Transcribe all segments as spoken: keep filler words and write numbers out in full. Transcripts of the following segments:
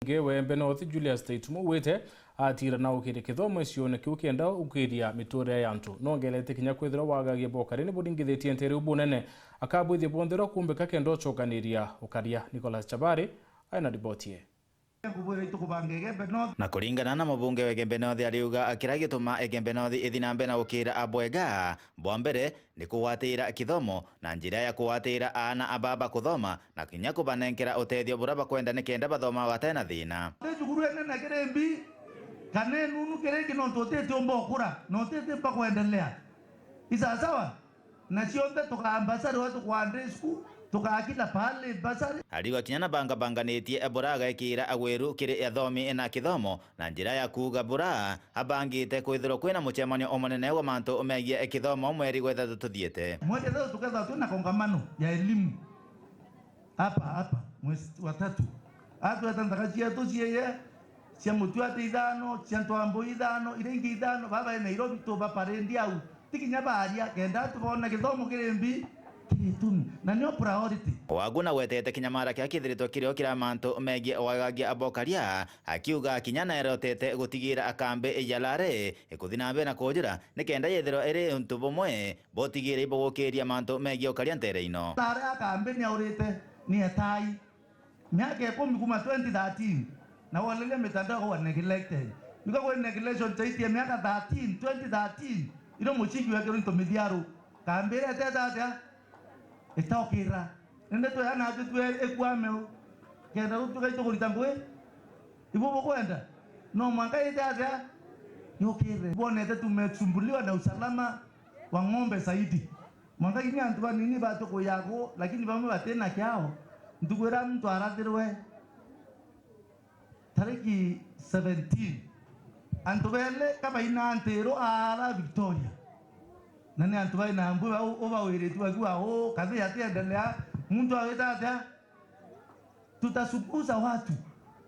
Nge wa Embe North Julius Taitumo wite atira na ukiria kithomo icione kiu kenda ukiria miturire ya antu. Nongelete kinya kwithirwa wagagia bokari ni buringithitie ntere iu bunene, akabwithia bonthe uria kumbika kenda ucokaniria ukaria. Nicholas Chabari aina riboti ye. Na kuringana na mubunge wa Igembe North, ariuga kiria gituma Igembe North ithi na mbere na gukira abwega, bwa mbere ni kugwatira kithomo na njira ya kugwatira aana a baba kuthoma na kinya kubanenkera utethio buria bakwenda nikenda bathoma batena thina. Ti cukuru inene kiri mbi, kana inunu kiri ingi, nontu utitiumba ukura na utitiumba kwendelea. Isasawa? Na cionthe tukaa bursary, wa tukwaa day school, tukaa kila pahali bursary. Ariuga kinya na bangabanganitie buria agekira agwiru kiri athomi na kithomo na njira ya kuuga buria abangite kwithirwa kwina mucemanio umunene wa mantu megie kithomo mweri gwa ithatu tuthiite. Mweri ithatu tukethirwa twina kongamano ya elimu hapa, hapa, mwezi wa tatu. Atweta nthaka cietu cieye, cia Mutuati ithano, cia Ntwambu ithano, iria ingi ithano, baba e Nairobi, tubaparendi au. Ti kinya baria, kenda tubona githomo kiri mbi, kiri tumi. Na nio priority. Wagu na gwetete kinya mara kiria kithiritwe kirio kira mantu megie wagagia abokaria, akiuga kinya naerotete gutigira akambi jalare ikuthi na mbere na kujira, nikenda yethirwa iri untu bumwe botigire ibugukiria mantu megie ukaria ntere ino. Tare akambi ni aurite, ni etai. Miaka ikumi kuma twenty thirteen, na woleria mitandao wa neglected. Niko kwi neglection chaitie miaka thirteen, twenty thirteen, iro muciki wekirwe into mithiaru. Kambira etete atia? Itaukira. Nende twea natwe twe ikwame u. Kenda rutuka itukurita ngui. Ibu bukwenda? No mwanka ite atia? Yukire. Bonete tumesumbuliwa na usalama wa ng'ombe zaidi. Mwanka kinya antu banini batu kuyagu, lakini bamwe batina kiao. Ntuku iria muntu arathirwe tariki seventeen, antu bele kabaina ntiru ara Victoria. Na ni antu baina mbu bau ubawiritwe akiwa u kathi atiendelea, muntu awita atia? Tutachunguza watu.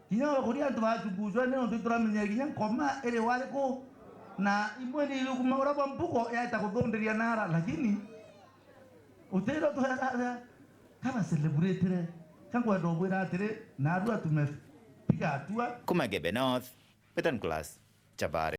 Kinya kuria antu bachunguzwe ni untu turamenyera kinya nkoma iri wariku. Na imwe ni kuma uria bwa mbugo yaita kuthundiria nara, lakini utiro tweraga kaba celebrate re. Ka ngwenda ubwira atiri, narua tumepiga hatua. Kuma Igembe North, Betan Class, Chabari.